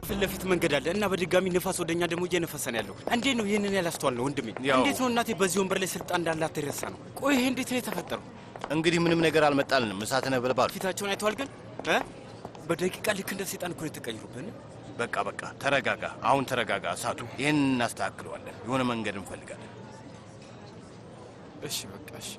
ፊት ለፊት መንገድ አለ እና በድጋሚ ንፋስ ወደኛ ደግሞ እየነፈሰ ነው ያለው። እንዴት ነው ይህንን ያላስተዋል ነው ወንድሜ? ያው- እንዴት ነው እናቴ በዚህ ወንበር ላይ ስልጣን እንዳላት የረሳ ነው? ቆይ ይሄ እንዴት ነው የተፈጠረው? እንግዲህ ምንም ነገር አልመጣልንም። እሳተ ነበልባሉ። ፊታቸውን አይተዋል ግን እ? በደቂቃ ልክ እንደ ሰይጣን እኮ ነው የተቀየሩብን። በቃ በቃ፣ ተረጋጋ። አሁን ተረጋጋ። እሳቱ ይህን እናስተካክለዋለን። የሆነ መንገድ እንፈልጋለን። እሺ በቃ እሺ።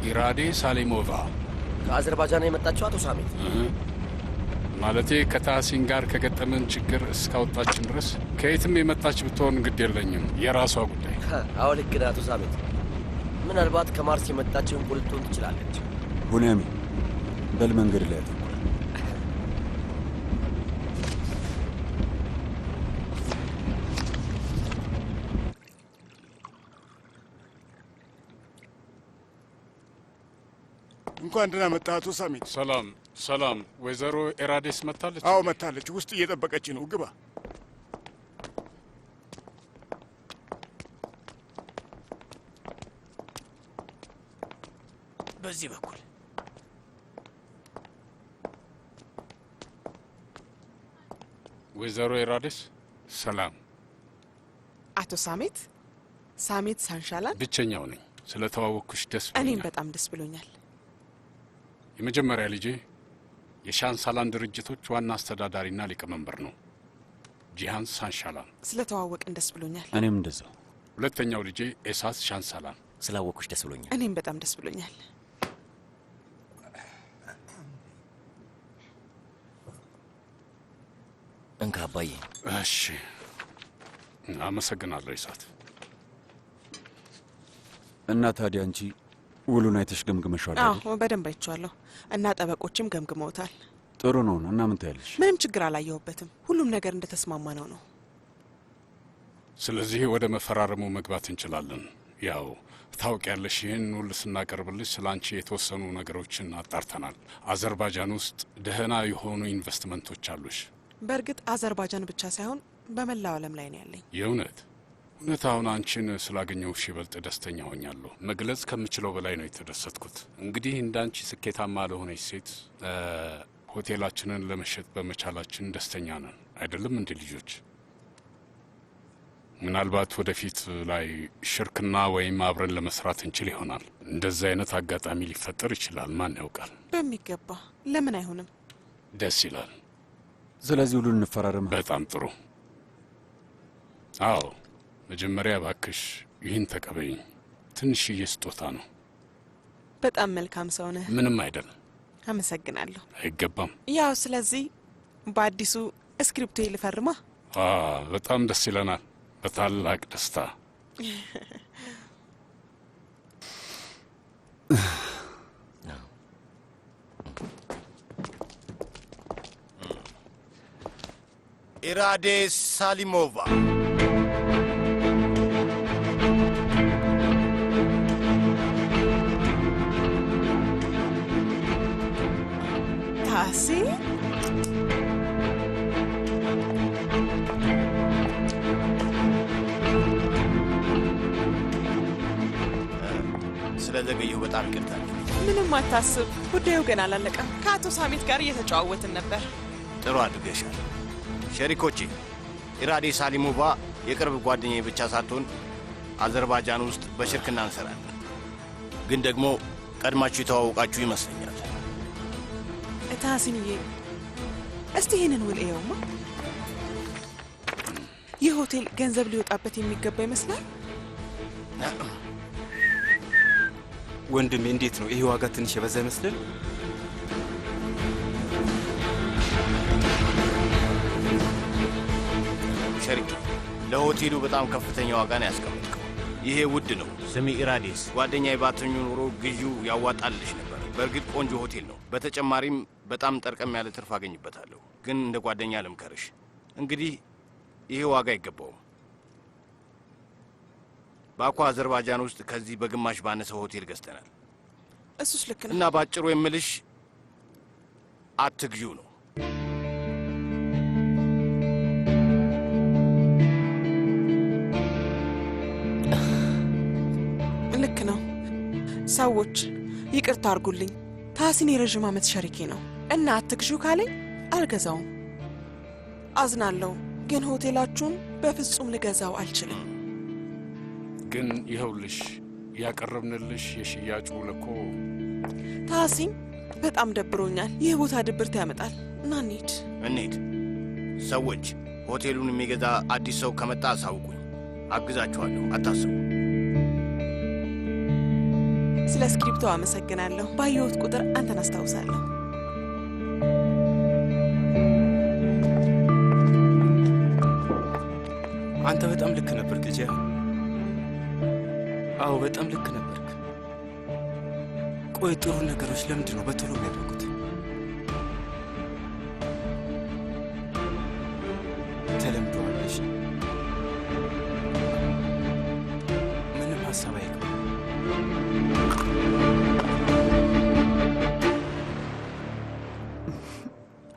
ኢራዴ ሳሊሞቫ። ከአዘርባጃን የመጣችው አቶ ሳሜት? ማለቴ ከታሲን ጋር ከገጠመን ችግር እስካወጣችን ድረስ ከየትም የመጣች ብትሆን ግድ የለኝም። የራሷ ጉዳይ። አዎ ልክ ነህ አቶ ሳሜት። ምናልባት ከማርስ የመጣችው እንቁ ልትሆን ትችላለች። ቡንያሚ፣ በል መንገድ ላይ አተኩር። እንኳን ደህና መጣህ አቶ ሳሚት። ሰላም ሰላም። ወይዘሮ ኤራዴስ መጥታለች? አዎ መጥታለች። ውስጥ እየጠበቀች ነው። ግባ። በዚህ በኩል። ወይዘሮ ኤራዴስ ሰላም። አቶ ሳሜት፣ ሳሜት ሳንሻላን። ብቸኛው ነኝ። ስለተዋወቅኩሽ ደስ እኔም ብሎኛል። በጣም ደስ ብሎኛል። የመጀመሪያ ልጄ የሻንሳላን ድርጅቶች ዋና አስተዳዳሪና ሊቀመንበር ነው፣ ጂሃን ሳንሻላን። ስለተዋወቅን ደስ ብሎኛል። እኔም እንደዛው። ሁለተኛው ልጄ ኤሳስ ሻንሳላን። ስላወቅኩሽ ደስ ብሎኛል። እኔም በጣም ደስ ብሎኛል። እንካ አባዬ። እሺ፣ አመሰግናለሁ ኢሳት። እና ታዲያ አንቺ ውሉን አይተሽ ገምግመሽዋል አይደል? አዎ በደንብ አይቼዋለሁ እና ጠበቆችም ገምግመውታል። ጥሩ ነው። እና ምን ታያለሽ? ምንም ችግር አላየሁበትም። ሁሉም ነገር እንደተስማማ ነው ነው። ስለዚህ ወደ መፈራረሙ መግባት እንችላለን። ያው ታውቂያለሽ፣ ይህን ውል ስናቀርብልሽ ስለ አንቺ የተወሰኑ ነገሮችን አጣርተናል። አዘርባጃን ውስጥ ደህና የሆኑ ኢንቨስትመንቶች አሉሽ። በእርግጥ አዘርባጃን ብቻ ሳይሆን በመላው ዓለም ላይ ነው ያለኝ። የእውነት እውነት አሁን አንቺን ስላገኘሁሽ ይበልጥ ደስተኛ ሆኛለሁ። መግለጽ ከምችለው በላይ ነው የተደሰትኩት። እንግዲህ እንዳንቺ ስኬታማ ለሆነች ሴት ሆቴላችንን ለመሸጥ በመቻላችን ደስተኛ ነን። አይደለም እንዴ ልጆች? ምናልባት ወደፊት ላይ ሽርክና ወይም አብረን ለመስራት እንችል ይሆናል። እንደዚህ አይነት አጋጣሚ ሊፈጠር ይችላል። ማን ያውቃል? በሚገባ፣ ለምን አይሆንም? ደስ ይላል። ስለዚህ ውሉን እንፈራረም። በጣም ጥሩ። አዎ፣ መጀመሪያ እባክሽ ይህን ተቀበይኝ። ትንሽዬ ስጦታ ነው። በጣም መልካም ሰው ነህ። ምንም አይደለም። አመሰግናለሁ። አይገባም። ያው ስለዚህ በአዲሱ እስክሪፕቶ ልፈርማ። በጣም ደስ ይለናል። በታላቅ ደስታ። ኢራዴ ሳሊሞቫ። ታሲ። ስለዘገየሁ በጣም ይቅርታ። ምንም አታስብ፣ ጉዳዩ ገና አላለቀም። ከአቶ ሳሜት ጋር እየተጨዋወትን ነበር። ጥሩ አድርገሻል። ሸሪኮቼ፣ ኢራዴ ሳሊሞቫ የቅርብ ጓደኛዬ ብቻ ሳትሆን አዘርባጃን ውስጥ በሽርክና እንሰራለን። ግን ደግሞ ቀድማችሁ የተዋወቃችሁ ይመስለኛል። ታሲንዬ፣ እስቲ ይህንን ውል እየውማ። ይህ ሆቴል ገንዘብ ሊወጣበት የሚገባ ይመስላል። ወንድሜ እንዴት ነው ይሄ ዋጋ ትንሽ የበዛ ይመስልል? ሸሪኬ፣ ለሆቴሉ በጣም ከፍተኛ ዋጋ ነው ያስቀመጥከው። ይሄ ውድ ነው። ስሚ ኢራዴስ፣ ጓደኛዬ ባትሆኚ ኖሮ ግዢው ያዋጣልሽ ነበር። በእርግጥ ቆንጆ ሆቴል ነው። በተጨማሪም በጣም ጠርቀም ያለ ትርፍ አገኝበታለሁ። ግን እንደ ጓደኛ ልምከርሽ፣ እንግዲህ ይሄ ዋጋ አይገባውም። ባኩ አዘርባይጃን ውስጥ ከዚህ በግማሽ ባነሰ ሆቴል ገዝተናል። እሱስ ልክ ነው። እና ባጭሩ የምልሽ አትግዢው ነው። ልክ ነው። ሰዎች ይቅርታ አድርጉልኝ። ታሲን የረዥም ዓመት ሸሪኬ ነው እና አትግዢው ካለኝ አልገዛውም። አዝናለሁ፣ ግን ሆቴላችሁን በፍጹም ልገዛው አልችልም። ግን ይኸውልሽ ያቀረብንልሽ የሽያጩ ውል እኮ ታሲን፣ በጣም ደብሮኛል። ይህ ቦታ ድብርት ያመጣል። እና እንሂድ። እንሂድ። ሰዎች ሆቴሉን የሚገዛ አዲስ ሰው ከመጣ አሳውቁኝ፣ አግዛችኋለሁ። አታስቡ። ስለ እስክሪብቶ አመሰግናለሁ። ባየሁት ቁጥር አንተን አስታውሳለሁ። አንተ በጣም ልክ ነበርክ ጂያን። አዎ በጣም ልክ ነበርክ። ቆይ ጥሩ ነገሮች ለምንድን ነው በቶሎ የሚያበቁት? ተለምደዋል። እሺ ምንም ሀሳብ አይግባ።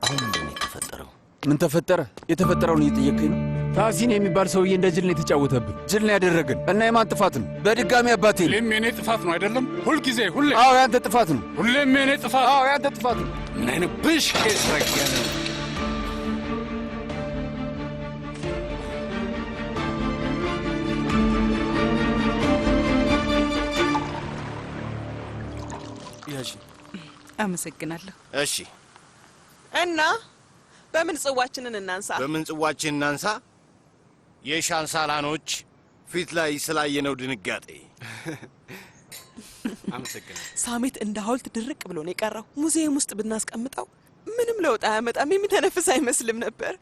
አሁን ምንድን ነው የተፈጠረው? ምን ተፈጠረ? የተፈጠረውን እየጠየቅከኝ ነው? ታሲን የሚባል ሰውዬ እንደ ጅል ነው የተጫወተብን፣ ጅል ነው ያደረግን። እና የማን ጥፋት ነው? በድጋሚ አባቴ ነው። ሁሌም የኔ ጥፋት ነው አይደለም? ሁልጊዜ ሁሌ። አዎ ያንተ ጥፋት ነው። ሁሌም የኔ ጥፋት። አዎ ያንተ ጥፋት ነው። ምን አይነት ብሽቅ የተረገመ ነው። ያዥ። አመሰግናለሁ። እሺ፣ እና በምን ጽዋችንን እናንሳ? በምን ጽዋችን እናንሳ? የሻንሳላኖች ፊት ላይ ስላየነው ድንጋጤ። አመሰግናለሁ። ሳሜት እንደ ሐውልት ድርቅ ብሎ ነው የቀረው። ሙዚየም ውስጥ ብናስቀምጠው ምንም ለውጥ አያመጣም። የሚተነፍስ አይመስልም ነበር።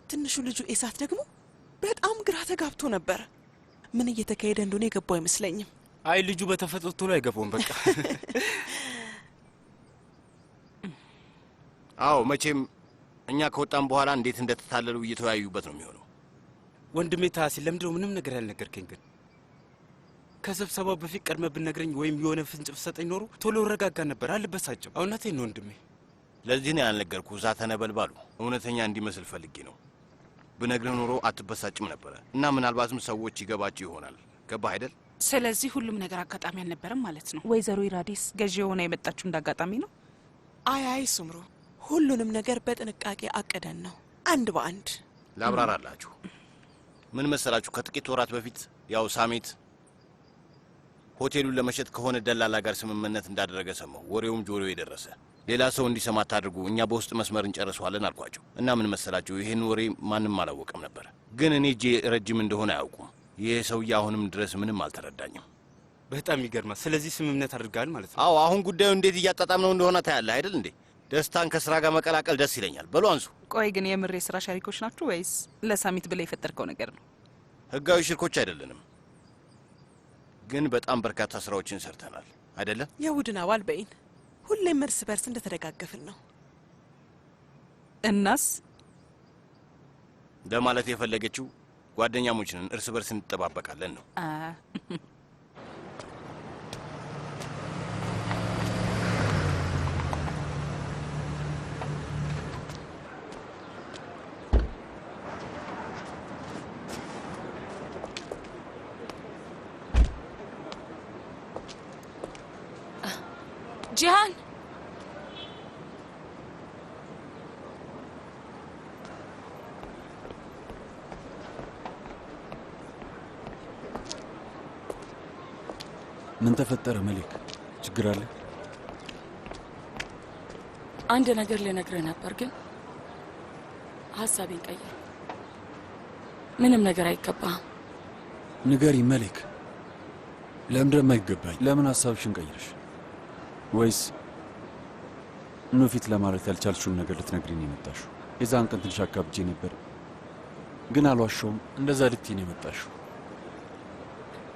ትንሹ ልጁ ኤሳት ደግሞ በጣም ግራ ተጋብቶ ነበር። ምን እየተካሄደ እንደሆነ የገባው አይመስለኝም። አይ ልጁ በተፈጥሮ ቶሎ አይገባውም። በቃ አዎ መቼም እኛ ከወጣን በኋላ እንዴት እንደተታለሉ እየተወያዩበት ነው የሚሆነው። ወንድሜ ታሲን፣ ለምንድነው ምንም ነገር ያልነገርከኝ? ግን ከስብሰባው በፊት ቀድመህ ብትነግረኝ ወይም የሆነ ፍንጭ ብትሰጠኝ ኖሮ ቶሎ እረጋጋ ነበር፣ አልበሳጭም። እውነቴን ነው ወንድሜ። ለዚህ ነው ያልነገርኩህ። እሳተ ነበልባሉ እውነተኛ እንዲመስል ፈልጌ ነው። ብነግርህ ኖሮ አትበሳጭም ነበረ እና ምናልባትም ሰዎች ይገባቸው ይሆናል። ገባህ አይደል? ስለዚህ ሁሉም ነገር አጋጣሚ አልነበረም ማለት ነው። ወይዘሮ ኢራዲስ ገዢ የሆነ የመጣችው እንደ አጋጣሚ ነው። አይ አይ ሱምሩ፣ ሁሉንም ነገር በጥንቃቄ አቅደን ነው አንድ በአንድ። ላብራራላችሁ። ምን መሰላችሁ፣ ከጥቂት ወራት በፊት ያው ሳሜት ሆቴሉን ለመሸጥ ከሆነ ደላላ ጋር ስምምነት እንዳደረገ ሰማሁ። ወሬውም ጆሮዬ ደረሰ። ሌላ ሰው እንዲሰማ አታድርጉ፣ እኛ በውስጥ መስመር እንጨርሰዋለን አልኳቸው እና ምን መሰላችሁ፣ ይህን ወሬ ማንም አላወቀም ነበር። ግን እኔ እጄ ረጅም እንደሆነ አያውቁም። ይህ ሰውዬ አሁንም ድረስ ምንም አልተረዳኝም። በጣም ይገርማል። ስለዚህ ስምምነት አድርገሃል ማለት ነው? አዎ፣ አሁን ጉዳዩ እንዴት እያጣጣም ነው እንደሆነ ታያለህ አይደል እንዴ? ደስታን ከስራ ጋር መቀላቀል ደስ ይለኛል። በሉ አንሱ። ቆይ ግን የምር የስራ ሸሪኮች ናችሁ ወይስ ለሳሚት ብለህ የፈጠርከው ነገር ነው? ህጋዊ ሽርኮች አይደለንም፣ ግን በጣም በርካታ ስራዎችን ሰርተናል አይደለም? የቡድን አባል በይን። ሁሌም እርስ በርስ እንደተደጋገፍን ነው። እናስ ለማለት የፈለገችው ጓደኛሞች ነን፣ እርስ በርስ እንጠባበቃለን ነው። ጂሃን ምን ተፈጠረ መሌክ? ችግር አለ? አንድ ነገር ልነግርህ ነበር፣ ግን ሀሳቤን ቀየር። ምንም ነገር አይገባህም። ንገሪ መሌክ። ለምን እንደማይገባኝ ለምን ሀሳብሽን ቀይርሽ? ወይስ ኑ ፊት ለማለት ያልቻልሽውን ነገር ልትነግሪኝ ነው የመጣሽው? የዛን ቀን ትንሽ አካብጄ ነበር፣ ግን አልዋሸውም። እንደዛ ልትይ ነው የመጣሽው?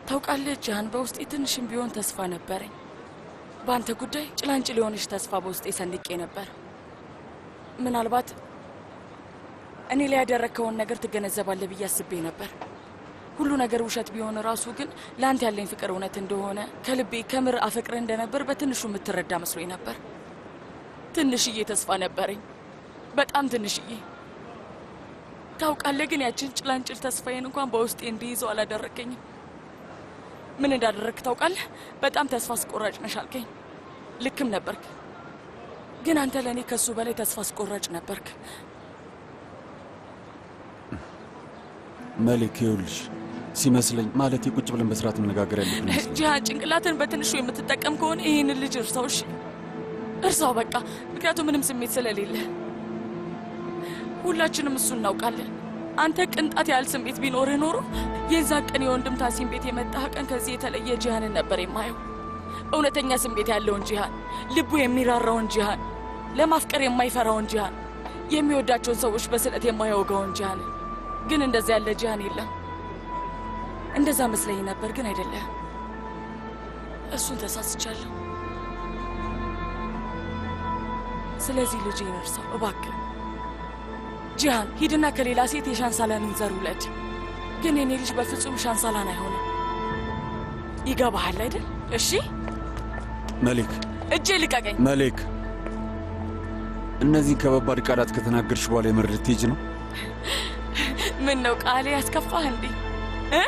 ታውቃለህ ጂሃን፣ በውስጤ ትንሽም ቢሆን ተስፋ ነበረኝ። በአንተ ጉዳይ ጭላንጭል የሆነች ተስፋ በውስጤ ሰንቄ ነበር። ምናልባት እኔ ላይ ያደረግከውን ነገር ትገነዘባለህ ብዬ አስቤ ነበር። ሁሉ ነገር ውሸት ቢሆን ራሱ ግን ለአንተ ያለኝ ፍቅር እውነት እንደሆነ ከልቤ ከምር አፈቅርህ እንደነበር በትንሹ የምትረዳ መስሎኝ ነበር። ትንሽዬ ተስፋ ነበረኝ፣ በጣም ትንሽዬ። ታውቃለህ፣ ግን ያችን ጭላንጭል ተስፋዬን እንኳን በውስጤ እንዲይዘው አላደረገኝም። ምን እንዳደረግክ ታውቃለህ? በጣም ተስፋ አስቆራጭ ነሽ አልከኝ። ልክም ነበርክ፣ ግን አንተ ለእኔ ከሱ በላይ ተስፋ አስቆራጭ ነበርክ። መሌክ፣ ይኸውልሽ ሲመስለኝ ማለት ቁጭ ብለን በስርዓት መነጋገር ያለብን ይመስለኛል። ጂሃን፣ ጭንቅላትን በትንሹ የምትጠቀም ከሆነ ይህንን ልጅ እርሳው። እሺ እርሳው በቃ። ምክንያቱም ምንም ስሜት ስለሌለ ሁላችንም እሱ እናውቃለን። አንተ ቅንጣት ያህል ስሜት ቢኖርህ ኖሮ የዛን ቀን የወንድም ታሲን ቤት የመጣህ ቀን ከዚህ የተለየ ጂሃንን ነበር የማየው። እውነተኛ ስሜት ያለውን ጂሃን፣ ልቡ የሚራራውን ጂሃን፣ ለማፍቀር የማይፈራውን ጂሃን፣ የሚወዳቸውን ሰዎች በስለት የማይወጋውን ጂሃንን። ግን እንደዛ ያለ ጂሃን የለም። እንደዛ መስለኝ ነበር፣ ግን አይደለም። እሱን ተሳስቻለሁ። ስለዚህ ልጄን እርሳው እባክህ። ጂሃን፣ ሂድና ከሌላ ሴት የሻንሳላንን ዘር ውለድ። ግን የኔ ልጅ በፍጹም ሻንሳላን አይሆንም። ይገባሃል አይደል? እሺ መሌክ፣ እጄ ልቀቀኝ። መሌክ፣ እነዚህን ከባባድ ቃላት ከተናገርሽ በኋላ የምር ልትሄጂ ነው? ምን ነው ቃሌ ያስከፋህ እንዴ? እ?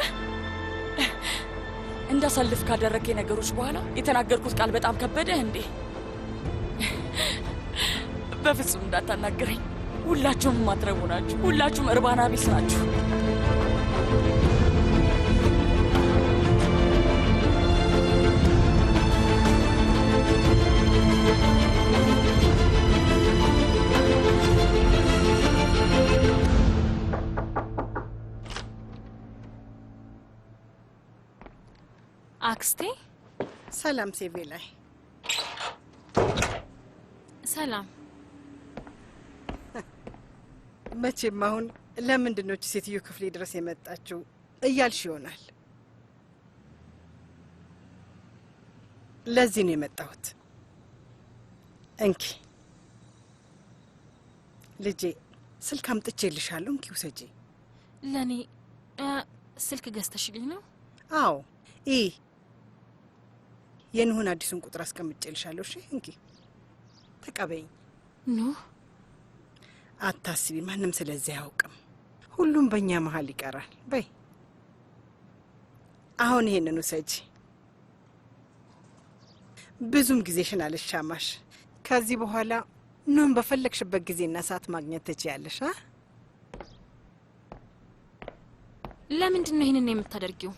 እንዳሳልፍ ካደረግከኝ ነገሮች በኋላ የተናገርኩት ቃል በጣም ከበደህ እንዴ? በፍጹም እንዳታናግረኝ። ሁላችሁም የማትረቡ ናችሁ። ሁላችሁም እርባና ቢስ ናችሁ። አክስቴ ሰላም ሴቬ ላይ ሰላም። መቼም አሁን ለምንድን ነው እቺ ሴትዮ ክፍሌ ድረስ የመጣችው እያልሽ ይሆናል። ለዚህ ነው የመጣሁት። እንኪ ልጄ፣ ስልክ አምጥቼልሻለሁ። እንኪ ውሰጂ። ለእኔ ስልክ ገዝተሽልኝ ነው? አዎ፣ ይህ የንሁን አዲሱን ቁጥር አስቀምጬልሻለሁ። እሺ እንኪ ተቀበይኝ። ኑህ አታስቢ፣ ማንም ስለዚህ አያውቅም። ሁሉም በእኛ መሀል ይቀራል። በይ አሁን ይሄንን ውሰጂ። ብዙም ጊዜሽን አልሻማሽ። ከዚህ በኋላ ኑህን በፈለግሽበት ጊዜና ሰዓት ማግኘት ትችያለሽ። አ ለምንድን ነው ይህንን የምታደርጊው?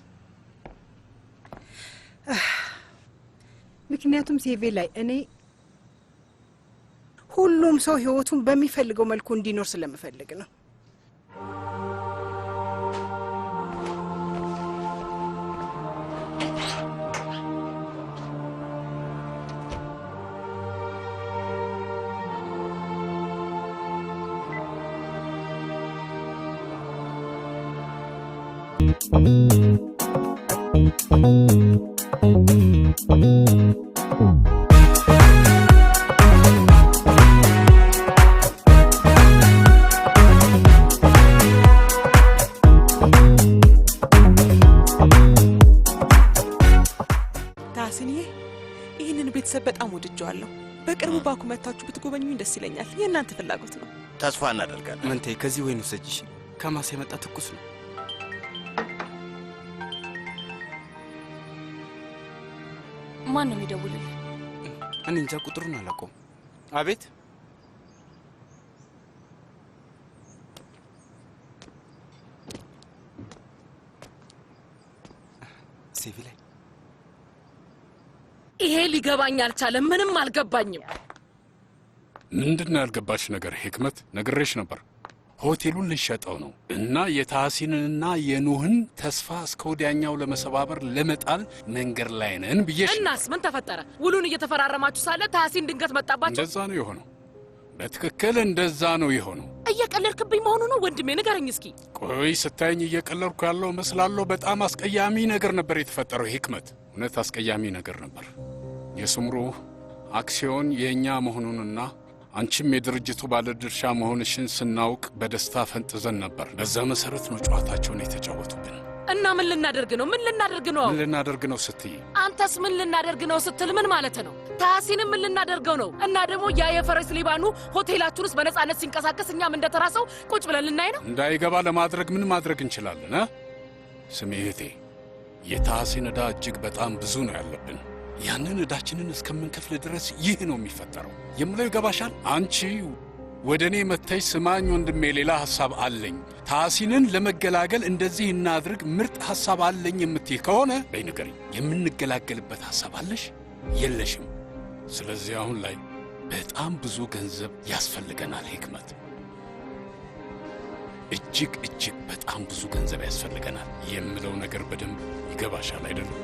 ምክንያቱም ሴቬ ላይ እኔ ሁሉም ሰው ህይወቱን በሚፈልገው መልኩ እንዲኖር ስለምፈልግ ነው። ታስንዬ ይህንን ቤተሰብ በጣም ወድጀዋለሁ። በቅርቡ ባኩ መታችሁ ብትጎበኙኝ ደስ ይለኛል። የእናንተ ፍላጎት ነው። ተስፋ እናደርጋለን። መንቴ ከዚህ ወይን ውሰጂ። እሺ? ከማሳ የመጣ ትኩስ ነው። ማን ነው የሚደውልልህ? እኔ እንጃ ቁጥሩን አላውቀውም። አቤት ሴቪ ላይ ይሄ ሊገባኝ አልቻለም። ምንም አልገባኝም። ምንድን ነው ያልገባሽ ነገር ሂክመት? ነግሬሽ ነበር። ሆቴሉን ልንሸጠው ነው እና የታሲንንና የኑህን ተስፋ እስከ ወዲያኛው ለመሰባበር ለመጣል መንገድ ላይ ነን ብዬሽ ነበር። እናስ ምን ተፈጠረ? ውሉን እየተፈራረማችሁ ሳለ ታሲን ድንገት መጣባችሁ። እንደዛ ነው የሆነው። በትክክል እንደዛ ነው የሆነው። እየቀለድክብኝ መሆኑ ነው ወንድሜ? ንገረኝ እስኪ። ቆይ ስታይኝ እየቀለድኩ ያለው መስላለሁ። በጣም አስቀያሚ ነገር ነበር የተፈጠረው ሂክመት። እውነት አስቀያሚ ነገር ነበር። የስምሩ አክሲዮን የእኛ መሆኑንና አንቺም የድርጅቱ ባለድርሻ መሆንሽን ስናውቅ በደስታ ፈንጥዘን ነበር። በዛ መሰረት ነው ጨዋታቸውን የተጫወቱብን። እና ምን ልናደርግ ነው? ምን ልናደርግ ነው? ምን ልናደርግ ነው ስትይ? አንተስ ምን ልናደርግ ነው ስትል ምን ማለት ነው? ታሲንም ምን ልናደርገው ነው? እና ደግሞ ያ የፈረስ ሊባኑ ሆቴላችን ውስጥ በነፃነት ሲንቀሳቀስ እኛም እንደተራ ሰው ቁጭ ብለን ልናይ ነው? እንዳይገባ ለማድረግ ምን ማድረግ እንችላለን? ስሚ እህቴ፣ የታሲን ዕዳ እጅግ በጣም ብዙ ነው ያለብን። ያንን ዕዳችንን እስከምንከፍል ድረስ ይህ ነው የሚፈጠረው። የምለው ይገባሻል? አንቺ ወደ እኔ መጥተሽ ስማኝ ወንድሜ፣ ሌላ ሐሳብ አለኝ፣ ታሲንን ለመገላገል እንደዚህ እናድርግ፣ ምርጥ ሐሳብ አለኝ የምትይ ከሆነ በይ ንገሪኝ። የምንገላገልበት ሐሳብ አለሽ የለሽም? ስለዚህ አሁን ላይ በጣም ብዙ ገንዘብ ያስፈልገናል ሂክመት፣ እጅግ እጅግ በጣም ብዙ ገንዘብ ያስፈልገናል። የምለው ነገር በደንብ ይገባሻል አይደለም?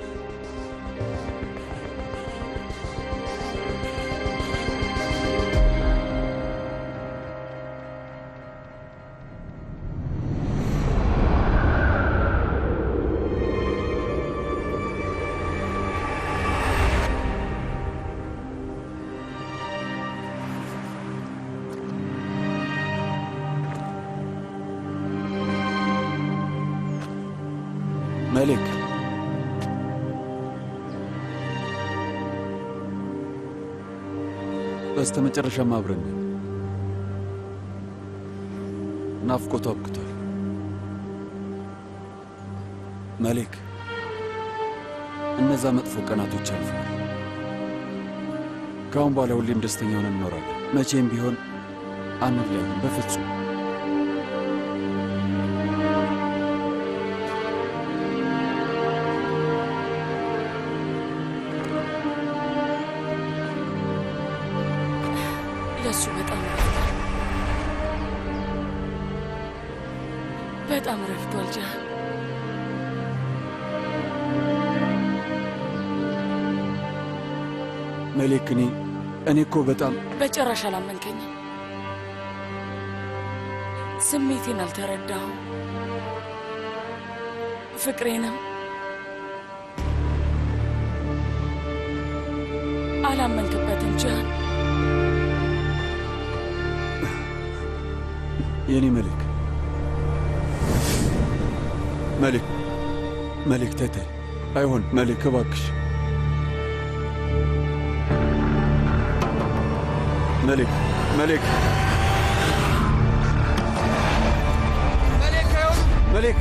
መሌክ በስተመጨረሻም አብረን ነን። ናፍቆቱ አብቅቷል። መሌክ እነዛ መጥፎ ቀናቶች አልፈዋል። ከአሁን በኋላ ሁሌም ደስተኛ ሆነን እንኖራለን። መቼም ቢሆን አንለያይም በፍጹም። ለሱ በጣም ረፍቷል፣ በጣም ረፍቷል ጃን። መሌክ እኔ እኮ በጣም በጭራሽ አላመንከኝም። ስሜቴን አልተረዳሁም፣ ፍቅሬንም አላመንክበትም ጃን። የኔ መሌክ መሌክ መሌክ ተይ ተይ፣ አይሆን መሌክ እባክሽ መሌክ መሌክ መሌክ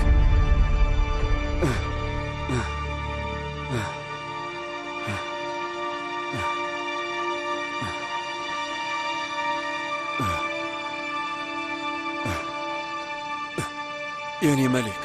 የኔ መሌክ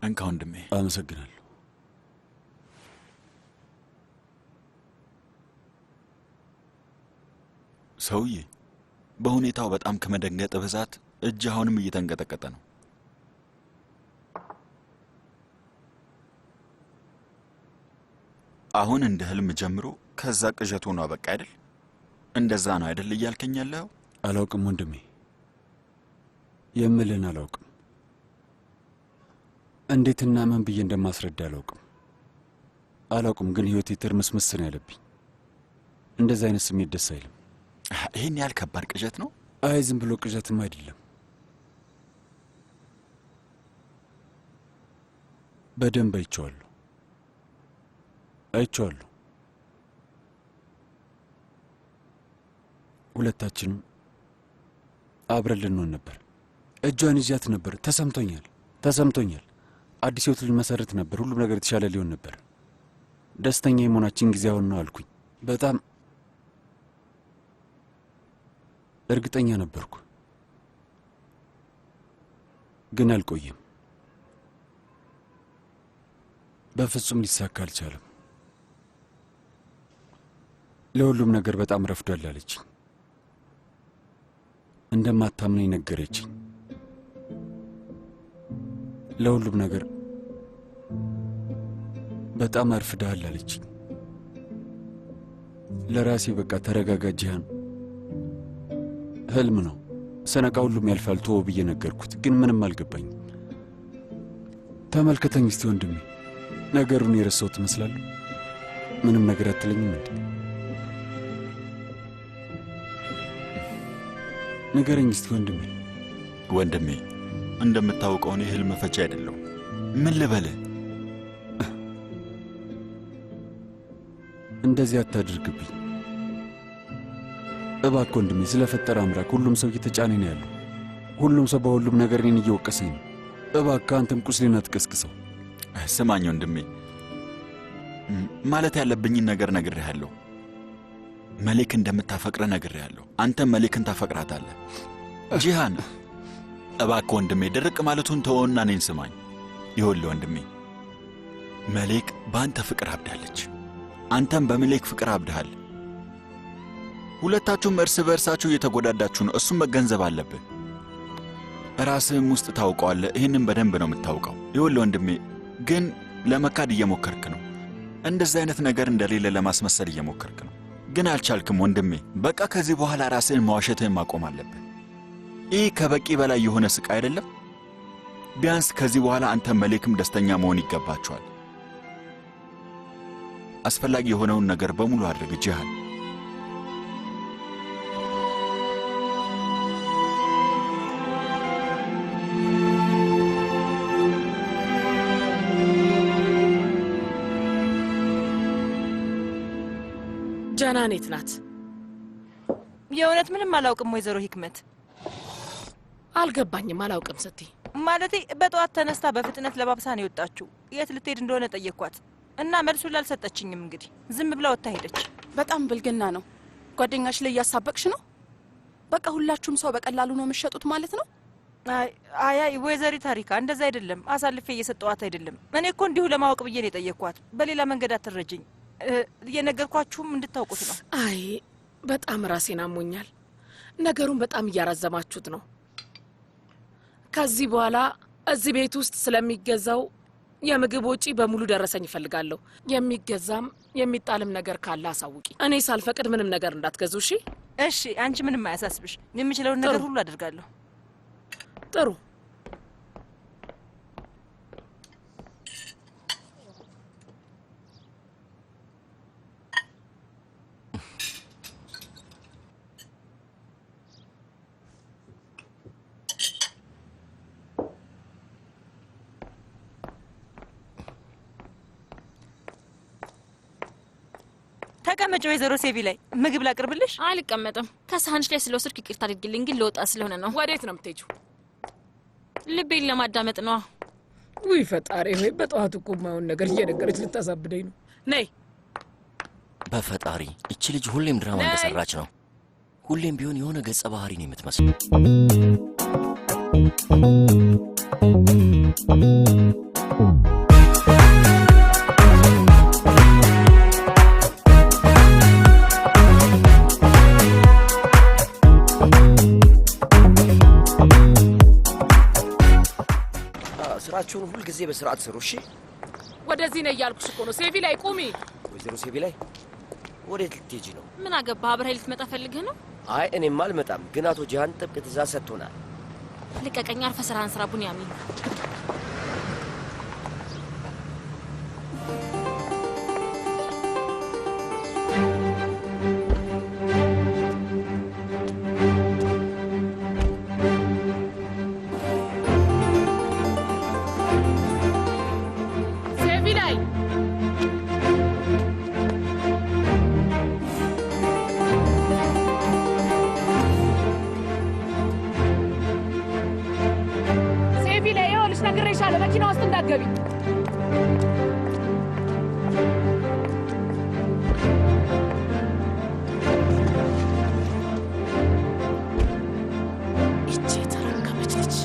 እንካ ወንድሜ። አመሰግናለሁ። ሰውዬ በሁኔታው በጣም ከመደንገጥ ብዛት እጅ አሁንም እየተንቀጠቀጠ ነው። አሁን እንደ ህልም ጀምሮ ከዛ ቅዠት ሆኖ አበቃ አይደል? እንደዛ ነው አይደል እያልከኝ ያለኸው? አላውቅም ወንድሜ፣ የምልህን አላውቅም። እንዴትና ምን ብዬ እንደማስረዳ አላውቅም አላውቅም። ግን ህይወቴ ትርምስምስ ነው ያለብኝ። እንደዚህ አይነት ስሜት ደስ አይልም። ይህን ያህል ከባድ ቅዠት ነው? አይ ዝም ብሎ ቅዠትም አይደለም። በደንብ አይቼዋለሁ አይቼዋለሁ። ሁለታችንም አብረን ልንሆን ነበር። እጇን ይዣት ነበር። ተሰምቶኛል ተሰምቶኛል። አዲስ ህይወት ልንመሰርት ነበር። ሁሉም ነገር የተሻለ ሊሆን ነበር። ደስተኛ የመሆናችን ጊዜ አሁን ነው አልኩኝ። በጣም እርግጠኛ ነበርኩ፣ ግን አልቆየም። በፍጹም ሊሳካ አልቻለም። ለሁሉም ነገር በጣም ረፍዷል አለችኝ። እንደማታምነኝ ነገረችኝ። ለሁሉም ነገር በጣም አርፍደሃል አለችኝ። ለራሴ በቃ ተረጋጋ ጂሃን፣ ህልም ነው፣ ሰነቃ ሁሉም ያልፋል ተወው ብዬ ነገርኩት። ግን ምንም አልገባኝም። ተመልከተኝ እስቲ ወንድሜ፣ ነገሩን የረሳው ትመስላለህ። ምንም ነገር አትለኝም እንዴ? ንገረኝ እስቲ ወንድሜ። ወንድሜ እንደምታውቀው እኔ ህልም ፈቺ አይደለሁም። ምን ልበልህ? እንደዚህ አታድርግብኝ እባክህ ወንድሜ፣ ስለፈጠረ አምላክ። ሁሉም ሰው እየተጫነኝ ነው ያለው። ሁሉም ሰው በሁሉም ነገር እኔን እየወቀሰኝ ነው። እባክህ አንተም ቁስሌን አትቀስቅሰው። ስማኝ ወንድሜ፣ ማለት ያለብኝን ነገር ነግሬሃለሁ። መሌክ እንደምታፈቅረ ነግሬሃለሁ። አንተም መሌክን ታፈቅራታለህ። ጂሃን እባክህ ወንድሜ ድርቅ ማለቱን ተወውና እኔን ስማኝ። ይኸውልህ ወንድሜ፣ መሌክ በአንተ ፍቅር አብዳለች። አንተም በመሌክ ፍቅር አብድሃል። ሁለታችሁም እርስ በእርሳችሁ እየተጎዳዳችሁ ነው። እሱም መገንዘብ አለብህ። ራስህም ውስጥ ታውቀዋለህ። ይህንን በደንብ ነው የምታውቀው። ይኸውልህ ወንድሜ፣ ግን ለመካድ እየሞከርክ ነው። እንደዚህ አይነት ነገር እንደሌለ ለማስመሰል እየሞከርክ ነው፣ ግን አልቻልክም ወንድሜ። በቃ ከዚህ በኋላ ራስህን መዋሸትህን ማቆም አለብህ። ይህ ከበቂ በላይ የሆነ ስቃይ አይደለም? ቢያንስ ከዚህ በኋላ አንተ መሌክም ደስተኛ መሆን ይገባቸዋል። አስፈላጊ የሆነውን ነገር በሙሉ አድርግ ጂሃን። ጃናኔት ናት። የእውነት ምንም አላውቅም ወይዘሮ ሂክመት። አልገባኝም። አላውቅም ስትይ ማለቴ በጠዋት ተነስታ በፍጥነት ለባብሳ ነው የወጣችው። የት ልትሄድ እንደሆነ ጠየቅኳት እና መልሱን አልሰጠችኝም። እንግዲህ ዝም ብላ ወጥታ ሄደች። በጣም ብልግና ነው። ጓደኛሽ ላይ እያሳበቅሽ ነው። በቃ ሁላችሁም ሰው በቀላሉ ነው የምትሸጡት ማለት ነው። አይ አይ ወይዘሪ ታሪካ እንደዛ አይደለም። አሳልፌ እየሰጠዋት አይደለም። እኔ እኮ እንዲሁ ለማወቅ ብዬ ነው የጠየቅኳት። በሌላ መንገድ አትረጅኝ። እየነገርኳችሁም እንድታውቁት ነው። አይ በጣም ራሴን አሞኛል። ነገሩን በጣም እያራዘማችሁት ነው። ከዚህ በኋላ እዚህ ቤት ውስጥ ስለሚገዛው የምግብ ወጪ በሙሉ ደረሰኝ እፈልጋለሁ። የሚገዛም የሚጣልም ነገር ካለ አሳውቂ። እኔ ሳልፈቅድ ምንም ነገር እንዳትገዙ። እሺ? እሺ፣ አንቺ ምንም አያሳስብሽ። የምችለውን ነገር ሁሉ አደርጋለሁ። ጥሩ። ተቀመጭ ወይዘሮ ሴቪ ላይ ምግብ ላቅርብልሽ? አልቀመጥም። ከሳህንሽ ላይ ስለወሰድኩ ይቅርታ አድርጊልኝ፣ ግን ልወጣ ስለሆነ ነው። ወዴት ነው የምትሄጂው? ልቤን ለማዳመጥ ነው። ውይ ፈጣሪ ሆይ፣ በጠዋቱ እኮ የማይሆን ነገር እየነገረች ልታሳብደኝ ነው። ነይ። በፈጣሪ እቺ ልጅ ሁሌም ድራማ እንደሰራች ነው። ሁሌም ቢሆን የሆነ ገጸ ባህሪ ነው የምትመስለው። ስራችሁን ሁል ጊዜ በስርዓት ስሩ። እሺ። ወደዚህ ነይ እያልኩሽ እኮ ነው። ሴቪ ላይ ቁሚ። ወይዘሮ ሴቪ ላይ ወዴት ልትሄጂ ነው? ምን አገባህ? አብረኸኝ ልትመጣ ፈልገህ ነው? አይ እኔማ አልመጣም፣ ግን አቶ ጂሃን ጥብቅ ትእዛዝ ሰጥቶናል። ልቀቀኝ። አርፈህ ስራህን ስራ ቡንያሚን። ሴቪ ላይ ሴቪ ላይ ይኸውልሽ፣ ነግሬሻለሁ፣ መኪና ውስጥ እንዳትገቢ። ይቺ የተረገመች ልጅ።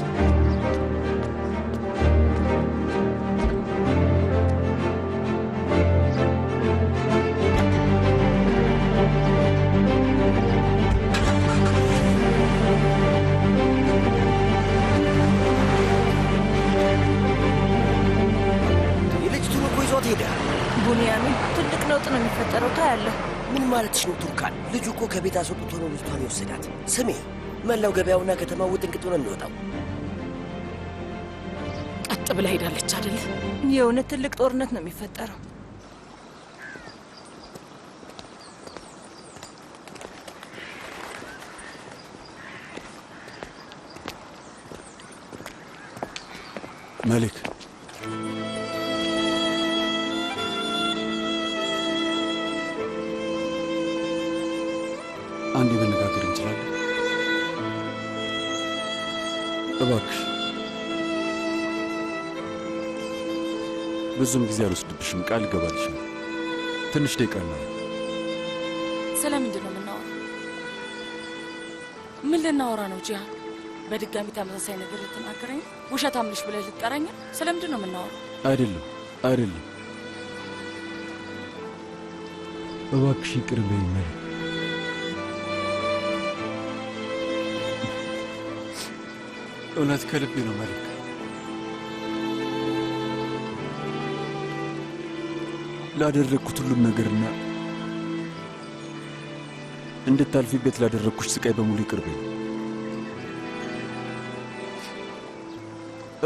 ነው የሚፈጠረው። ታያለህ። ምን ማለትሽ ነው ቱርካን? ልጁ እኮ ከቤት አስወጥቶ ነው ልጅቷን የወሰዳት። ስሜ መላው ገበያውና ከተማው ውጥንቅጡ ነው የሚወጣው። ቀጥ ብላ ሄዳለች አይደለ? የእውነት ትልቅ ጦርነት ነው የሚፈጠረው። መሌክ አንዴ መነጋገር እንችላለን? እባክሽ ብዙም ጊዜ አልወስድብሽም፣ ቃል እገባልሻለሁ። ትንሽ ደቂቃ ነው። ስለምንድን ነው የምናወራው? ምን ልናወራ ነው ጂሃን? በድጋሚ ተመሳሳይ ነገር ልትናገረኝ ነው? ውሸታም ነሽ ብለህ ልትጠራኝ ነው? ስለምንድን ነው የምናወራው? አይደለም አይደለም፣ እባክሽ ይቅር በይኝ መሌክ። እውነት ከልቤ ነው መሌክ። ላደረግኩት ሁሉም ነገርና እንድታልፊበት ላደረግኩሽ ስቃይ በሙሉ ይቅር በይኝ።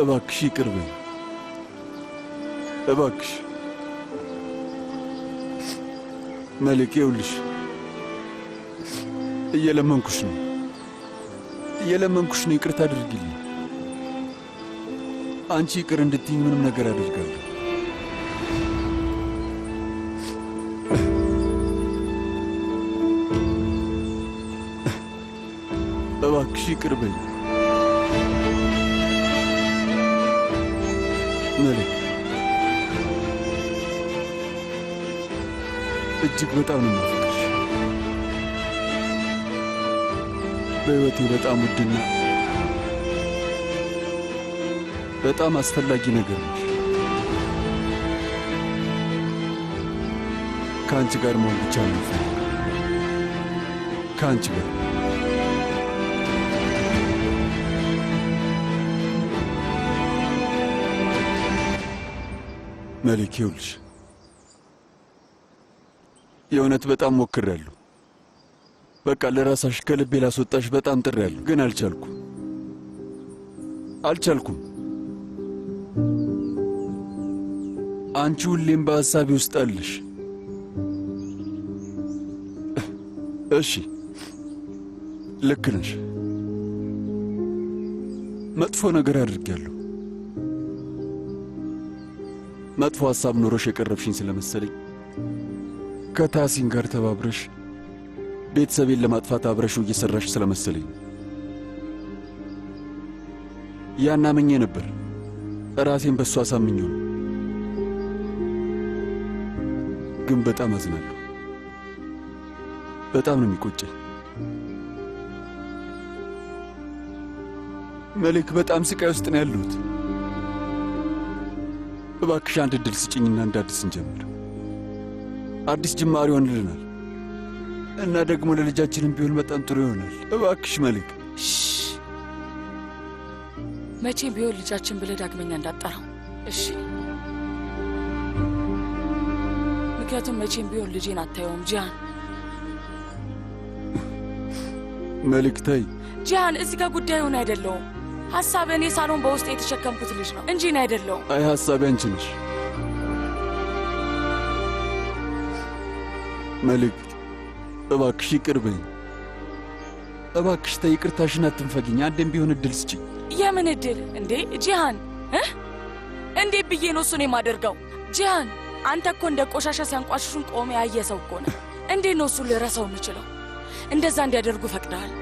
እባክሽ ይቅር በይኝ። እባክሽ መሌክ፣ ይኸውልሽ እየለመንኩሽ ነው እየለመንኩሽ ነው፣ ይቅርታ አድርጊልኝ። አንቺ ይቅር እንድትይኝ ምንም ነገር አደርጋለሁ። እባክሽ ይቅር በይኝ መሌክ። እጅግ በጣም ነው የማፈቅርሽ። በሕይወቴ በጣም ውድና በጣም አስፈላጊ ነገር ነሽ። ከአንቺ ጋር መሆን ብቻ ነው የምፈልገው። ከአንቺ ጋር። መሌክ፣ ይኸውልሽ የእውነት በጣም ሞክሬያለሁ። በቃ ለራሳሽ ከልቤ ላስወጣሽ በጣም ጥሬያለሁ፣ ግን አልቻልኩም አልቻልኩም። አንቺ ሁሌም በሐሳቤ ውስጥ አለሽ። እሺ ልክ ነሽ። መጥፎ ነገር አድርጌያለሁ። መጥፎ ሐሳብ ኖሮሽ የቀረብሽኝ ስለመሰለኝ ከታሲን ጋር ተባብረሽ ቤተሰቤን ለማጥፋት አብረሽው እየሰራሽ ስለመሰለኝ ያን አምኜ ነበር። ራሴን በእሱ አሳምኜው ነው። ግን በጣም አዝናለሁ። በጣም ነው የሚቆጨኝ መሌክ። በጣም ስቃይ ውስጥ ነው ያለሁት። እባክሽ አንድ እድል ስጭኝና እንደ አዲስ እንጀምር። አዲስ ጅማሬ ይሆንልናል እና ደግሞ ለልጃችንም ቢሆን በጣም ጥሩ ይሆናል። እባክሽ መሌክ። መቼም ቢሆን ልጃችን ብለህ ዳግመኛ እንዳትጠራው እሺ? ምክንያቱም መቼም ቢሆን ልጄን አታየውም ጂሃን። መሌክ ተይ። ጂሃን፣ እዚህ ጋር ጉዳዩን አይደለውም። ሀሳብ እኔ ሳሎን በውስጥ የተሸከምኩት ልጅ ነው እንጂ እኔ አይደለሁም። አይ ሀሳቤ አንቺ ነሽ መሌክ። እባክሽ ይቅር በይኝ። እባክሽ ተይ፣ ይቅርታሽን አትንፈጊኝ። አንዴም ቢሆን እድል ስጭኝ። የምን እድል እንዴ ጂሃን? እንዴት ብዬ ነው እሱን የማደርገው? ጂሃን፣ አንተ እኮ እንደ ቆሻሻ ሲያንቋሽሹን ቆሜ ያየ ሰው እኮ ነህ። እንዴት ነው እሱን ልረሳው የምችለው? እንደዛ እንዲያደርጉ ፈቅደሃል።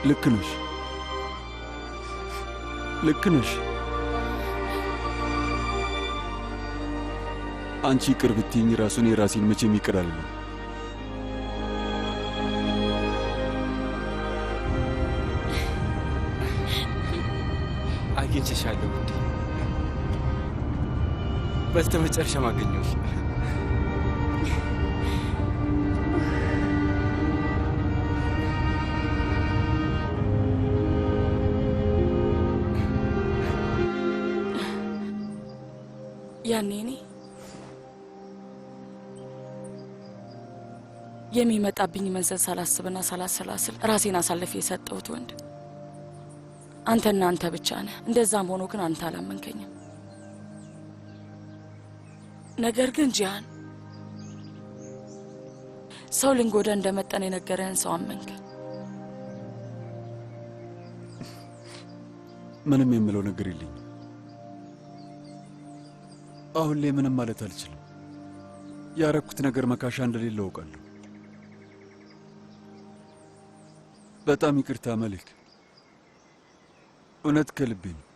ልክ ነሽ፣ ልክ ነሽ። አንቺ ይቅር ብትይኝ ራሱን የራሴን መቼም ይቅር አልልም። አግኝቼሻለሁ ውዴ። በስተመጨረሻም አገኘሁሽ። ያኔ እኔ የሚመጣብኝ መዘዝ ሳላስብና ሳላሰላስል ራሴን አሳልፌ የሰጠሁት ወንድ አንተና አንተ ብቻ ነህ። እንደዛም ሆኖ ግን አንተ አላመንከኝም። ነገር ግን ጂሃን፣ ሰው ልንጎዳ እንደመጣን የነገረህን ሰው አመንክ። ምንም የምለው ነገር የለኝም። አሁን ላይ ምንም ማለት አልችልም። ያረኩት ነገር መካሻ እንደሌለ አውቃለሁ። በጣም ይቅርታ መሌክ፣ እውነት ከልቤ ነው።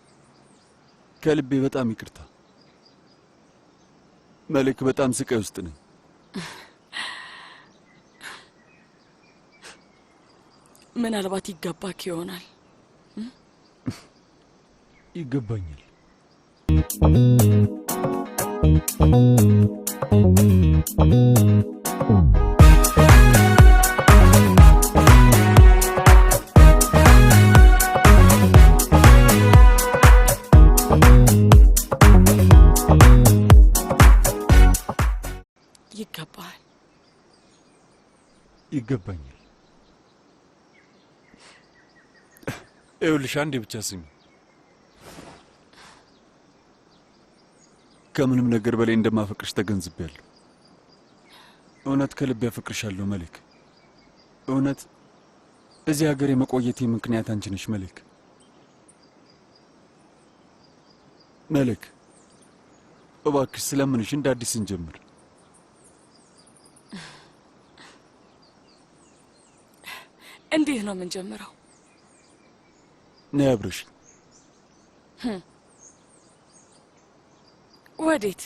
ከልቤ በጣም ይቅርታ መሌክ። በጣም ስቃይ ውስጥ ነኝ። ምናልባት ይገባክ ይሆናል። ይገባኛል። ይገባሃል። ይገባኛል። ይኸውልሽ አንዴ ብቻ ስሚ። ከምንም ነገር በላይ እንደማፈቅርሽ ተገንዝቤያለሁ። እውነት ከልቤ አፈቅርሻለሁ መሌክ። እውነት እዚህ ሀገር የመቆየቴ ምክንያት አንቺ ነሽ መሌክ። መሌክ እባክሽ ስለምንሽ እንደ አዲስ እንጀምር። እንዴት ነው የምንጀምረው? ነይ አብረሽኝ። ወዴት?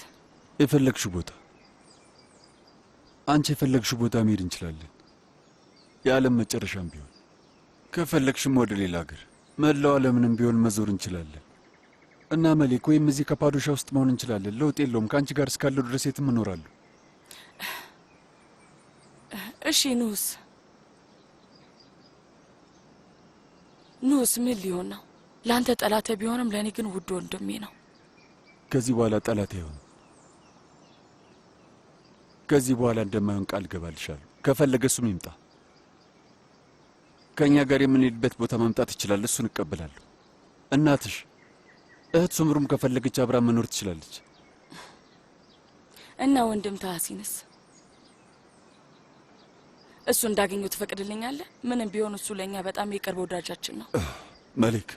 የፈለግሽው ቦታ፣ አንቺ የፈለግሽው ቦታ መሄድ እንችላለን። የዓለም መጨረሻም ቢሆን ከፈለግሽም ወደ ሌላ ሀገር፣ መላው ዓለምንም ቢሆን መዞር እንችላለን። እና መሌክ፣ ወይም እዚህ ካፓዶሻ ውስጥ መሆን እንችላለን። ለውጥ የለውም። ከአንቺ ጋር እስካለሁ ድረስ የትም እኖራለሁ። እሺ ኑስ ኑስ ምን ሊሆን ነው? ለአንተ ጠላቴ ቢሆንም ለእኔ ግን ውድ ወንድሜ ነው። ከዚህ በኋላ ጠላቴ አይሆንም። ከዚህ በኋላ እንደማይሆን ቃል እገባልሻለሁ። ከፈለገ እሱም ይምጣ። ከእኛ ጋር የምንሄድበት ቦታ መምጣት ይችላል። እሱን እቀበላለሁ። እናትሽ እህት ሱምሩም ከፈለገች አብራ መኖር ትችላለች። እና ወንድም ታህሲንስ? እሱ እንዳገኘው ትፈቅድልኛለህ? ምንም ቢሆን እሱ ለእኛ በጣም የቅርብ ወዳጃችን ነው። መሌክ፣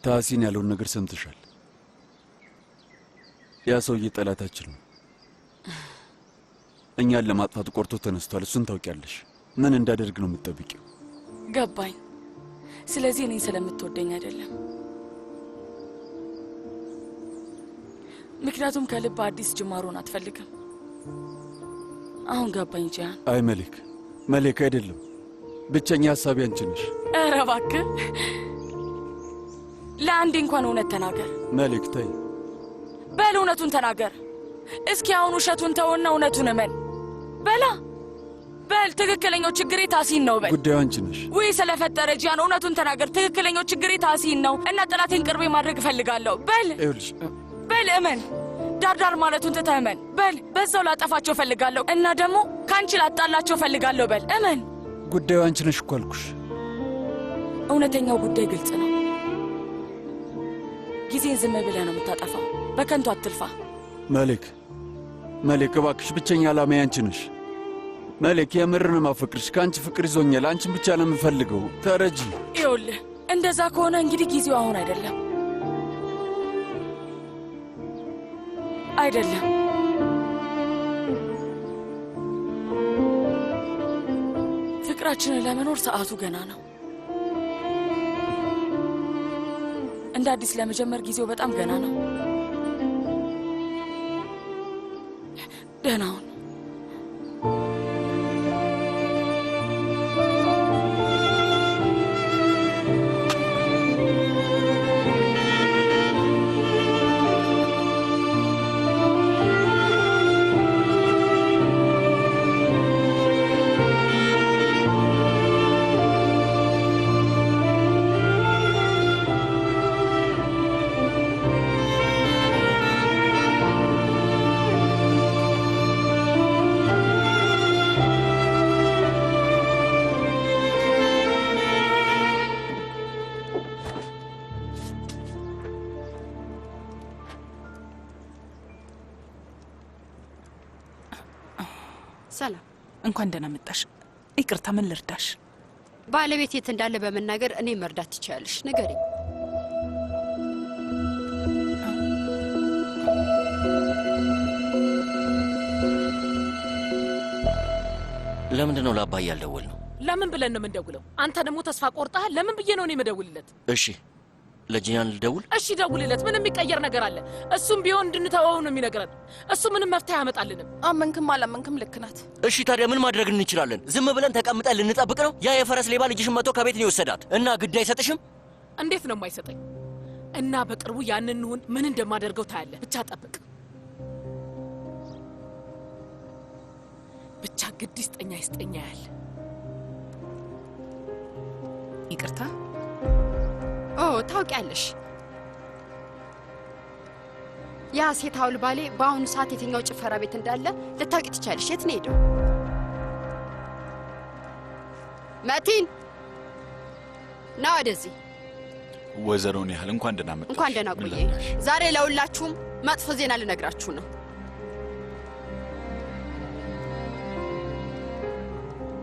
ታህሲን ያለውን ነገር ሰምተሻል። ያ ሰውዬ ጠላታችን ነው። እኛን ለማጥፋት ቆርጦ ተነስቷል። እሱን ታውቂያለሽ። ምን እንዳደርግ ነው የምትጠብቂው? ገባኝ። ስለዚህ እኔን ስለምትወደኝ አይደለም። ምክንያቱም ከልብ አዲስ ጅማሮን አትፈልግም። አሁን ገባኝ ጂያን። አይ መሌክ፣ መሌክ አይደለም። ብቸኛ ሀሳቢ አንቺ ነሽ። ኧረ እባክህ ለአንዴ እንኳን እውነት ተናገር። መሌክ ተይ። በል እውነቱን ተናገር። እስኪ አሁን ውሸቱን ተውና እውነቱን እመን። በላ በል፣ ትክክለኛው ችግሬ ታሲን ነው በል። ጉዳዩ አንቺ ነሽ። ውይ ስለፈጠረ ጂያን እውነቱን ተናገር። ትክክለኛው ችግሬ ታሲን ነው እና ጠላቴን ቅርቤ ማድረግ እፈልጋለሁ። በል ይኸውልሽ፣ በል እመን። ዳርዳር ማለቱን ትተህ እመን። በል በዛው ላጠፋቸው እፈልጋለሁ እና ደግሞ ከአንቺ ላጣላቸው እፈልጋለሁ። በል እመን። ጉዳዩ አንቺ ነሽ እኮ አልኩሽ። እውነተኛው ጉዳይ ግልጽ ነው። ጊዜን ዝም ብለህ ነው የምታጠፋው። በከንቱ አትልፋ። መሌክ፣ መሌክ እባክሽ፣ ብቸኛ ዓላማዬ አንቺ ነሽ። መሌክ፣ የምር ነው የማፈቅርሽ። ከአንቺ ፍቅር ይዞኛል። አንቺን ብቻ ነው የምፈልገው። ተረጂ። ይኸውልህ፣ እንደዛ ከሆነ እንግዲህ ጊዜው አሁን አይደለም፣ አይደለም። ፍቅራችንን ለመኖር ሰዓቱ ገና ነው። እንደ አዲስ ለመጀመር ጊዜው በጣም ገና ነው። ደህና ሁን። ሰላም። እንኳን ደህና መጣሽ። ይቅርታ፣ ምን ልርዳሽ? ባለቤት የት እንዳለ በመናገር እኔ መርዳት ትችያለሽ። ንገሪኝ። ለምንድን ነው ለአባዬ ያልደወልነው? ለምን ብለን ነው የምንደውለው? አንተ ደግሞ ተስፋ ቆርጠሃል። ለምን ብዬ ነው እኔ የምደውልለት? እሺ ለጂያን ልደውል? እሺ ደውልለት። ምን የሚቀየር ነገር አለ? እሱም ቢሆን እንድንተወው ነው የሚነግረን። እሱ ምንም መፍትሄ አያመጣልንም። አመንክም አላመንክም ልክ ናት። እሺ ታዲያ ምን ማድረግ እንችላለን? ዝም ብለን ተቀምጠን ልንጠብቅ ነው? ያ የፈረስ ሌባ ልጅሽን መጥቶ ከቤት ነው የወሰዳት እና ግድ አይሰጥሽም? እንዴት ነው የማይሰጠኝ? እና በቅርቡ ያንን ሁን ምን እንደማደርገው ታያለህ። ብቻ ጠብቅ። ብቻ ግድ ይስጠኛ ይስጠኛ ያለ ይቅርታ። ኦ ታውቂያለሽ፣ ያ ሴት ሀውል ባሌ በአሁኑ ሰዓት የትኛው ጭፈራ ቤት እንዳለ ልታውቂ ትቻለሽ። የት ነው ሄደው? መቲን ና ወደዚህ። ወይዘሮን ያህል እንኳን ደህና መጣሽ። እንኳን ደህና ቆየ። ዛሬ ለሁላችሁም መጥፎ ዜና ልነግራችሁ ነው።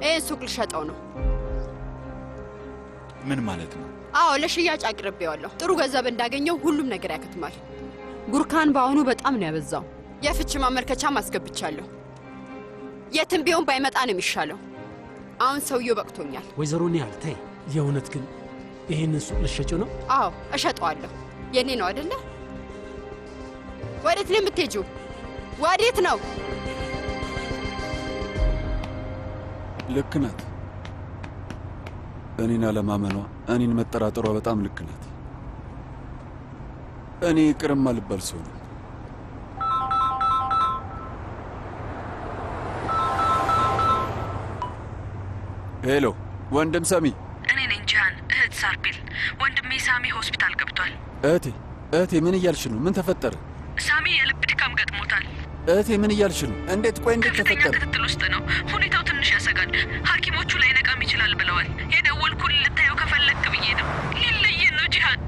ይህን ሱቅ ልሸጠው ነው። ምን ማለት ነው? አዎ ለሽያጭ አቅርቤዋለሁ። ጥሩ ገንዘብ እንዳገኘው ሁሉም ነገር ያከትማል። ጉርካን በአሁኑ በጣም ነው ያበዛው። የፍች ማመልከቻም አስገብቻለሁ። የትም ቢሆን ባይመጣ ነው የሚሻለው። አሁን ሰውየው በቅቶኛል። ወይዘሮ ኒያል ተይ፣ የእውነት ግን ይህንን ሱቅ ልትሸጪው ነው? አዎ እሸጠዋለሁ። የኔ ነው አይደለ? ወዴት ነው የምትሄጂው? ወዴት ነው? ልክ ናት። እኔን አለማመኗ፣ እኔን መጠራጠሯ በጣም ልክ ናት። እኔ ይቅርም አልባል ሰው ነኝ። Hello ወንድም ሰሚ፣ እኔ ነኝ ጂሃን፣ እህት ሳርፒል። ወንድሜ ሳሚ ሆስፒታል ገብቷል። እህቴ እህቴ፣ ምን እያልሽ ነው? ምን ተፈጠረ? ሳሚ የልብ ድካም ገጥሞታል። እህቴ ምን እያልሽ ነው? እንዴት? ቆይ እንዴት ከፍተኛ ተፈጠረ? ክትትል ውስጥ ነው። ሁኔታው ትንሽ ያሰጋል። ሐኪሞቹ ላይነቃም ይችላል ብለዋል። የደወልኩልህ ልታየው ከፈለግክ ብዬ ነው። ሊለየን ነው ጂሃን፣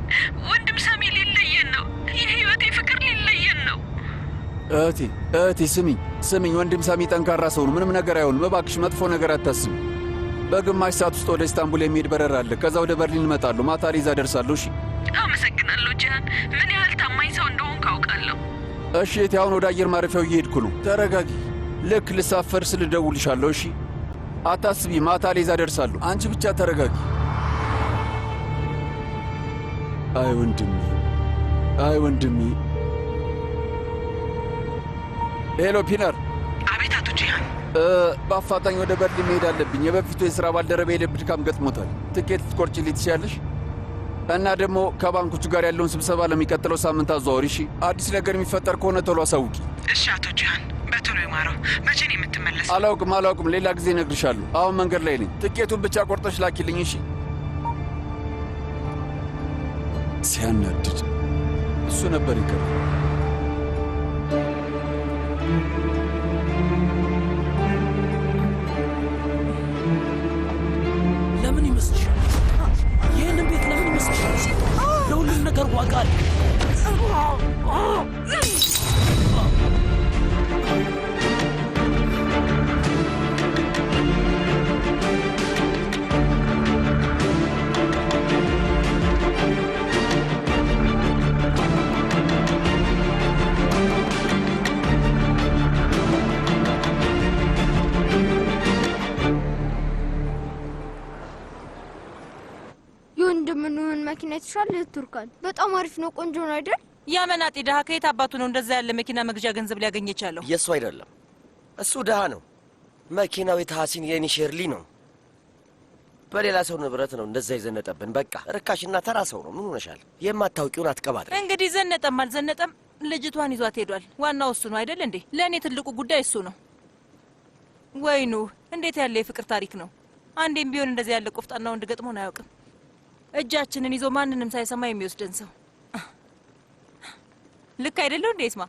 ወንድም ሳሚ ሊለየን ነው። የህይወቴ ፍቅር ሊለየን ነው። እህቴ እህቴ፣ ስሚኝ ስሚኝ፣ ወንድም ሳሚ ጠንካራ ሰው ነው። ምንም ነገር አይሆንም። እባክሽ መጥፎ ነገር አታስቢ። በግማሽ ሰዓት ውስጥ ወደ ኢስታንቡል የሚሄድ በረራ አለ። ከዛ ወደ በርሊን እመጣለሁ። ማታ ላይ እዛ ደርሳለሁ። እሺ አመሰግናለሁ ጂሃን። ምን ያህል ታማኝ ሰው እንደሆንክ አውቃለሁ። እሺ እህቴ፣ አሁን ወደ አየር ማረፊያው እየሄድኩ ነው። ተረጋጊ። ልክ ልሳፈር ስል እደውልልሻለሁ። እሺ አታስቢ፣ ማታ ላይ እዛ ደርሳለሁ። አንቺ ብቻ ተረጋጊ። አይ ወንድሜ፣ አይ ወንድሜ። Hello ፒነር። አቤት አቶ ጂሃን። በአፋጣኝ ወደ በርሊን መሄድ አለብኝ። የበፊቱ የሥራ ባልደረባ የልብ ድካም ገጥሞታል። ትኬት ልትቆርጪልኝ ትችያለሽ? እና ደግሞ ከባንኮቹ ጋር ያለውን ስብሰባ ለሚቀጥለው ሳምንት አዘዋውሪ። እሺ? አዲስ ነገር የሚፈጠር ከሆነ ቶሎ አሳውቂ። እሺ አቶ ጂሃን፣ በቶሎ ይማረው። መቼ ነው የምትመለሰው? አላውቅም አላውቅም፣ ሌላ ጊዜ እነግርሻለሁ። አሁን መንገድ ላይ ነኝ። ትኬቱን ብቻ ቆርጠሽ ላኪልኝ። እሺ? ሲያናድድ እሱ ነበር ይቀር። ለምን ይመስልሻል? ይህንን ቤት ለምን ይመስልሻል? ለሁሉም ነገር ዋጋ አለ። የወንድም ኑህን መኪና የተሻለ ቱርካን በጣም አሪፍ ነው። ቆንጆ ነው አይደል? ያ መናጤ ድሃ ከየት አባቱ ነው እንደዛ ያለ መኪና መግዣ ገንዘብ ሊያገኝ የቻለው? የእሱ አይደለም፣ እሱ ድሃ ነው። መኪናው የታሐሲን የኒሼርሊ ነው። በሌላ ሰው ንብረት ነው እንደዛ የዘነጠብን። በቃ ርካሽና ተራ ሰው ነው። ምን ሆነሻል? የማታውቂውን አትቀባጥሪ። እንግዲህ ዘነጠም አልዘነጠም ልጅቷን ይዟት ሄዷል። ዋናው እሱ ነው አይደል እንዴ? ለእኔ ትልቁ ጉዳይ እሱ ነው። ወይ ኑህ፣ እንዴት ያለ የፍቅር ታሪክ ነው! አንዴም ቢሆን እንደዚህ ያለ ቆፍጣና ወንድ ገጥሞን አያውቅም። እጃችንን ይዞ ማንንም ሳይሰማ የሚወስደን ሰው ልክ አይደለው እንዴ? ስማ፣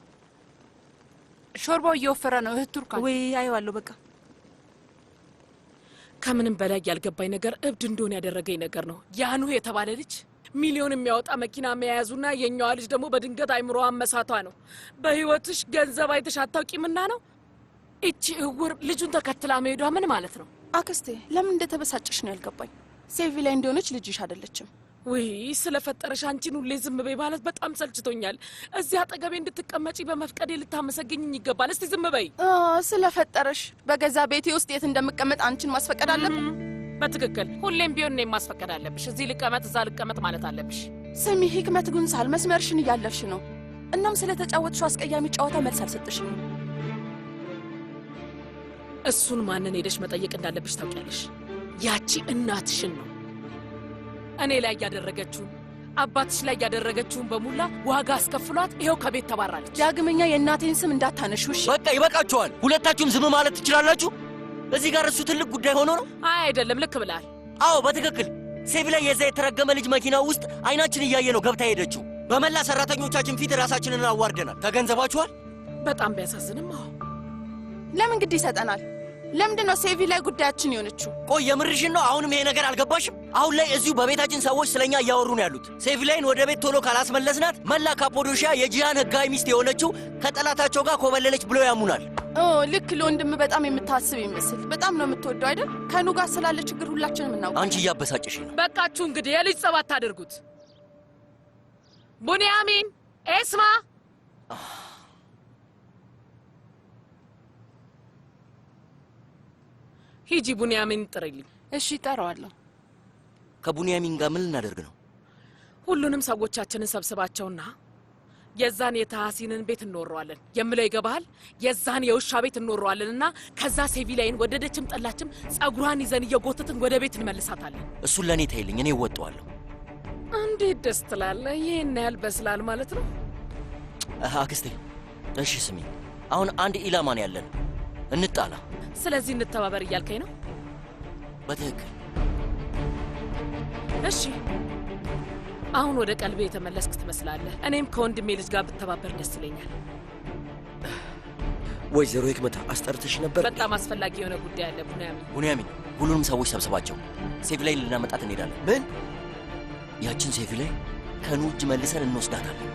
ሾርባው እየወፈረ ነው እህት ቱርካን። ወይ አየዋለሁ። በቃ ከምንም በላይ ያልገባኝ ነገር እብድ እንደሆነ ያደረገኝ ነገር ነው። ያ ኑህ የተባለ ልጅ ሚሊዮን የሚያወጣ መኪና መያዙና የኛዋ ልጅ ደግሞ በድንገት አይምሮዋን መሳቷ ነው። በህይወትሽ ገንዘብ አይተሽ አታውቂምና ነው። እቺ እውር ልጁን ተከትላ መሄዷ ምን ማለት ነው? አክስቴ ለምን እንደተበሳጨሽ ነው ያልገባኝ። ሴቪ ላይ እንደሆነች ልጅሽ አይደለችም። ውይ ስለፈጠረሽ አንቺን ሁሌ ዝም በይ ማለት በጣም ሰልችቶኛል። እዚህ አጠገቤ እንድትቀመጪ በመፍቀዴ ልታመሰግኝኝ ይገባል። እስቲ ዝም በይ። ስለፈጠረሽ በገዛ ቤቴ ውስጥ የት እንደምቀመጥ አንቺን ማስፈቀድ አለብን? በትክክል ሁሌም ቢሆን እኔን ማስፈቀድ አለብሽ። እዚህ ልቀመጥ እዛ ልቀመጥ ማለት አለብሽ። ስሚ ሂክመት ጉንሳል፣ መስመርሽን እያለፍሽ ነው። እናም ስለተጫወትሽው አስቀያሚ ጨዋታ መልስ አልሰጥሽም። እሱን ማንን ሄደሽ መጠየቅ እንዳለብሽ ታውቂያለሽ። ያቺ እናትሽን ነው። እኔ ላይ ያደረገችውን አባትሽ ላይ ያደረገችውን በሙላ ዋጋ አስከፍሏት ይኸው ከቤት ተባራለች። ዳግመኛ የእናቴን ስም እንዳታነሹ እሺ? በቃ ይበቃችኋል። ሁለታችሁም ዝም ማለት ትችላላችሁ። እዚህ ጋር እሱ ትልቅ ጉዳይ ሆኖ ነው። አይ አይደለም፣ ልክ ብለሃል። አዎ በትክክል ሴቪ ላይ የዛ የተረገመ ልጅ መኪና ውስጥ አይናችን እያየ ነው ገብታ ሄደችው። በመላ ሰራተኞቻችን ፊት ራሳችንን አዋርደናል። ተገንዘባችኋል? በጣም ቢያሳዝንም አዎ። ለምን ግድ ይሰጠናል? ለምንድን ነው ሴቪ ላይ ጉዳያችን የሆነችው? ቆይ የምርሽን ነው? አሁንም ይሄ ነገር አልገባሽም? አሁን ላይ እዚሁ በቤታችን ሰዎች ስለኛ እያወሩ ነው ያሉት። ሴቪ ላይን ወደ ቤት ቶሎ ካላስመለስናት መላ ካፖዶሺያ የጂሃን ህጋዊ ሚስት የሆነችው ከጠላታቸው ጋር ኮበለለች ብለው ያሙናል። ኦ ልክ ለወንድም በጣም የምታስብ ይመስል በጣም ነው የምትወደው አይደል? ከኑ ጋር ስላለ ችግር ሁላችንም እናውቃለን። አንቺ እያበሳጨሽ ነው። በቃችሁ እንግዲህ የልጅ ጸብ አታድርጉት። ቡንያሚን፣ ኤስማ ሂጂ ቡንያሚን ጥሪልኝ። እሺ እጠራዋለሁ። ከቡንያሚን ጋር ምን ልናደርግ ነው? ሁሉንም ሰዎቻችንን ሰብስባቸውና የዛን የታሐሲንን ቤት እንወረዋለን። የምለው ይገባሃል? የዛን የውሻ ቤት እንወረዋለንና ከዛ ሴቪላይን ወደደችም ጠላችም ጸጉሯን ይዘን እየጎተትን ወደ ቤት እንመልሳታለን። እሱን ለእኔ ተይልኝ፣ እኔ እወጣዋለሁ። እንዴት ደስ ትላለህ! ይህን ያህል በስላል ማለት ነው። አክስቴ፣ እሺ ስሚ፣ አሁን አንድ ኢላማ ነው ያለን፣ እንጣላ። ስለዚህ እንተባበር እያልከኝ ነው? በትክክል። እሺ፣ አሁን ወደ ቀልቤ የተመለስክ ትመስላለህ። እኔም ከወንድሜ ልጅ ጋር ብተባበር ደስ ይለኛል። ወይዘሮ ህክመት አስጠርተሽ ነበር? በጣም አስፈላጊ የሆነ ጉዳይ አለ ቡንያሚን። ቡንያሚን፣ ሁሉንም ሰዎች ሰብስባቸው፣ ሴቪ ላይ ልናመጣት እንሄዳለን። ምን? ያችን ሴቪ ላይ ከኑ እጅ መልሰን እንወስዳታለን።